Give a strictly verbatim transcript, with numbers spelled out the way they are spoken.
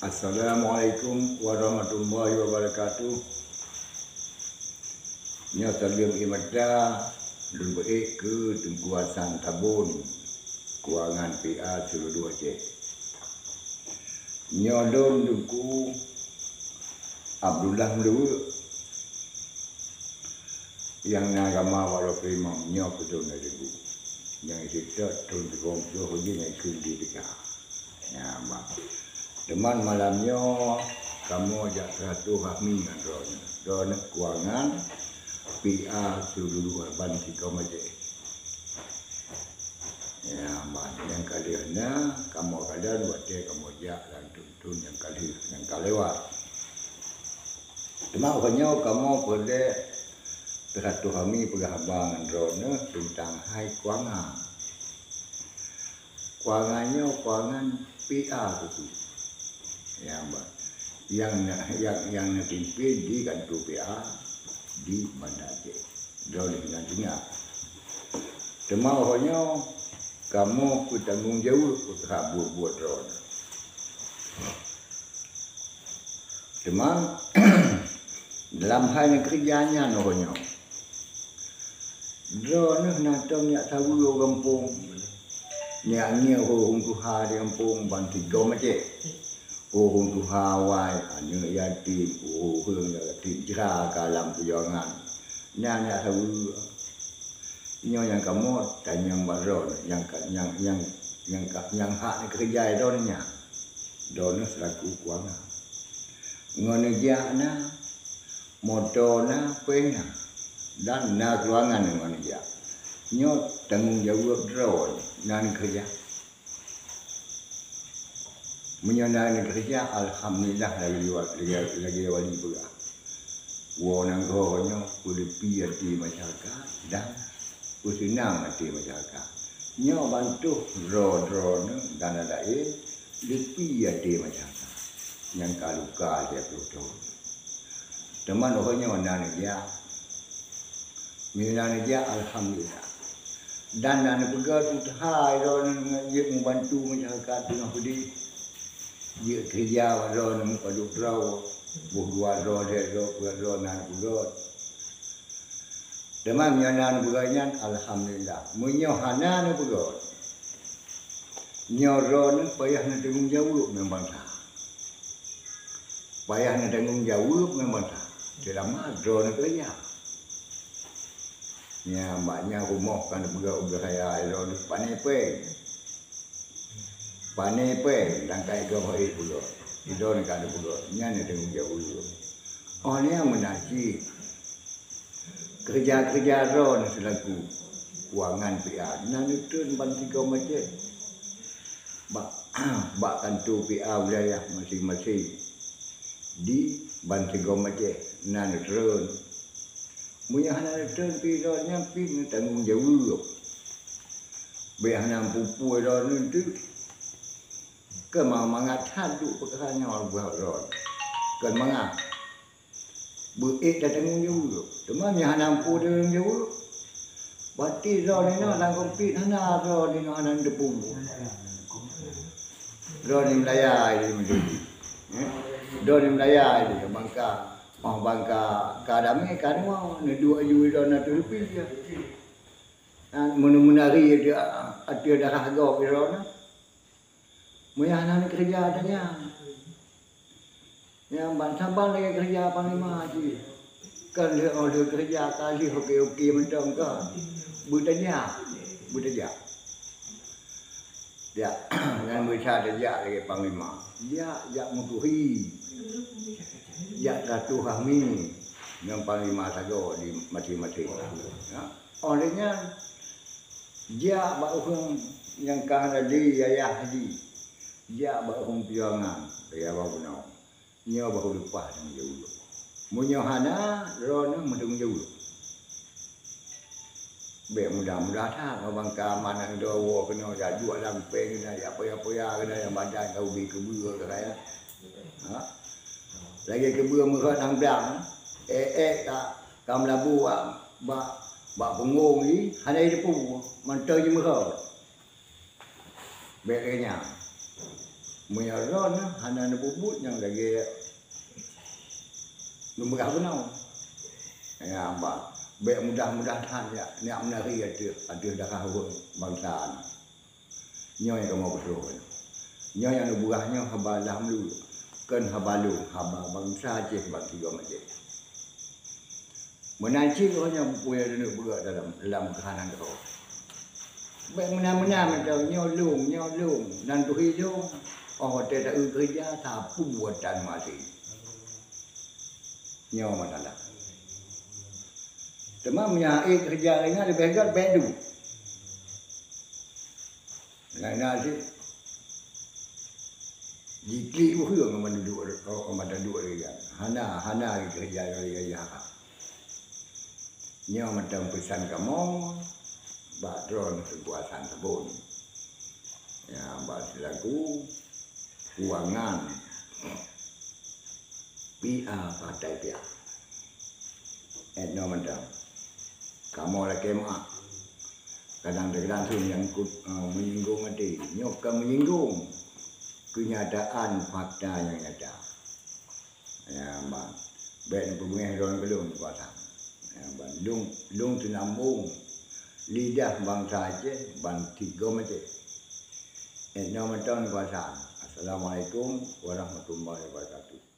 Assalamualaikum warahmatullahi wabarakatuh. Nyoe saleuem ié mata lôn beuék keu Teungku Hasan Tabon, Kuangan P A seuluruh Aceh. Nyoe lôn Teungku Abdullah Meuleuweuk nyang na agama bak droe imam nyoe keu thon laju. Nyang seutôt thon sigoe ploh jih nyang kheun di teuka. Nyan, bah. Teuma malam nyoe kamoe jak silaturahmi ngon droeneuh. Droeneuh Kuangan P A seuluruh ban sigoe Aceh. Nyan, bah, nyang ka lheueh na kamoe kalon watée kamoe jak lam thon-thon nyang ka lheueh, nyang ka lewat. Teuma uroe nyoe kamoe peureulée silaturahmi peugah haba ngon droeneuh teuntang hai Kuangan. Kuangan nyoe Kuangan P A keuh. Nyang ba-, nyang na-, nyang, nyang neupimpén di kantô P A di Banda Aceh. Droeneuh na tinggai. Teuma uroe nyoe kamoe peutanggong jaweueb peugah buet-buet droeneuh. Teuma dalam hai neukeureuja nyan uroe nyoe, droeneuh na tom jak saweue u gampông. Nyak ngieng ureuëng tuha di gampông ban sigoe Aceh. Ureuëng tuha awai, aneuëk yatim, ureuëng nyang yatim jra ka lam peujuangan. Nyan jak saweue. Nyoe nyang kamoe tanyong bak droeneuh, nyang ka, nyang, nyang, nyang ka, nyang hak neukeureuja droeneuh nyan. Droeneuh seulaku Kuangan. Ngon neujak na, moto na, péng na, dan na keuruangan ngon neujak. Nyoe tanggong jaweueb droeneuh na neukeureuja. Meunyoe na neukeureuja, alhamdulillah, lagée wa-, lagée, lagée wali peugah. Woe nanggroe nyoe peuleupie até masyarakat dan peuseunang até masyarakat. Nyoe bantuh droe-droeneuh dan laén leupie até masyarakat nyang ka luka siat ploh thon. Teuma uroe nyoe na neujak. Meunyoe na neujak, alhamdulillah. Dan na neupeugét useuha droeneuh ngon jeuet meubantu masyarakat teungoh keudeh. Jeuet keureuja bak droeneuh meupadub droe, boh dua droe, lhée droe, peuet droe na neupeugét. Teuma meunyoe na neupeugét nyan, alhamdulillah. Meunyoe hana neupeugét, nyoe droeneuh payah neutanggong jaweueb ngon bansa. Payah neutanggong jaweueb ngon bansa. Seulama droeneuh keureuja. Nyan bak nyan rumoh ka neupeugah ubé raya droeneuh pané péng. Pané péng dan ka igoe hôi peugah. Droeneuh ka neupeugah. Nyan neutanggong jaweueb. Oh nyan meunan cit. Keureuja-keureuja droeneuh seulaku Kuangan P A na neutreun ban sigoe Aceh. Bak, bak kantô P A wilayah maséng-maséng di ban sigoe Aceh na neutreun. Meunyoe hana neutreun pih droeneuh nyan pih neutanggong jaweueb. Bék hana peupuih droeneuh teuk. Keu mangat that duek peukara nyoe buet droeneuh. Keu mangat. Beuék tatanggong jaweueb. Teuma meunyoe hana muphom tatanggong jaweueb, berarti droeneuh nyoe lam konflik hana, droeneuh nyoe hana teupeu. Droeneuh meulaya di meudeh. Eh? Droeneuh meulaya di bangka, oh, bangka ka damé ka deungoe, neuduek aju droeneuh ateueh lupi. Ah, meunari ateueh, ateueh darah gob droeneuh. Meunyoe hana neukeureuja tanya. Nyang ban saban lagée keureuja panglima jih. Kan lheueh, oh, lheueh keureuja ka lheueh oke-oke mantong ka. Beutajak, beutajak. Jak, nyan beusa tajak lagée panglima. Jak, jak meutuhi. Jak silaturahmi ngon panglima sagoe di maséng-maséng. Ya. Oh lheueh nyan, jak bak ureuëng nyang ka hana lé yayah jih. Jak bak ureuëng piôh nyan, lagée awak bunoe. Nyoe baru leupah tanggong jaweueb. Meunyoe hana, droeneuh meutanggong jaweueb. Bék mudah-mudah that, ngon bangka manang droe woe keunoe jak duek lam péng keunoe, jak poya-poya keunoe, nyang badan ka ubé keubeue keunoe, ya. Ha? Lagée keubeue meurot lam blang, ék-ék ka, ka meulabu bak, bak, bak punggong jih, hana jiteupeu, mantong jimeurot. Bék lagée nyan. Meunyoe droeneuh hana neubuet-buet nyang lagée neumeugah bunoe. Ya, bah, bék mudah-mudahan ya, nyak meunari ateueh, ateueh darah ureuëng bansa nyoe. Nyoe nyang kamoe peutroh nyoe. Nyoe nyang neubeurah nyoe haba lam lu, kon haba lôn, haba bansa Aceh ban tiga Aceh. Meunan cit roh nyoe peue nyang neuneuk beugöt dalam, dalam keuhai nanggroe. Bék meunan-meunan mantong nyoe lôn, nyoe lôn, nan tuhi lôn. Óh watée ta-eu keureuja, sapeue buatan maté. Nyoe masalah. Teuma meunyoe ék keureuja ringan leubeh göt bék duek. Laén na cit jiklik ukeue ngon mata duek, ngon mata duek lagée nyan. Hana, hana lagée keureuja lagée nyan. Nyoe mantong peusan kamoe bak droeneuh keukuasaan saboh. Ya, bak silaku kuangan P A Partai P A. Étnoe mantong. Kamoe lakée meu'ah. Kadang-kadang su nyangkut, eh, menyinggung até. Nyoe ka menyinggung. Keunyataan fakta nyang nyata. Ya, bah. Bék neupeubungéh droe keulôn kuasa. Ya, bah. Lôn, lôn seunambong lidah bansa Aceh ban tigom Aceh. Étnoe mantong kuasa. Assalamualaikum warahmatullahi wabarakatuh.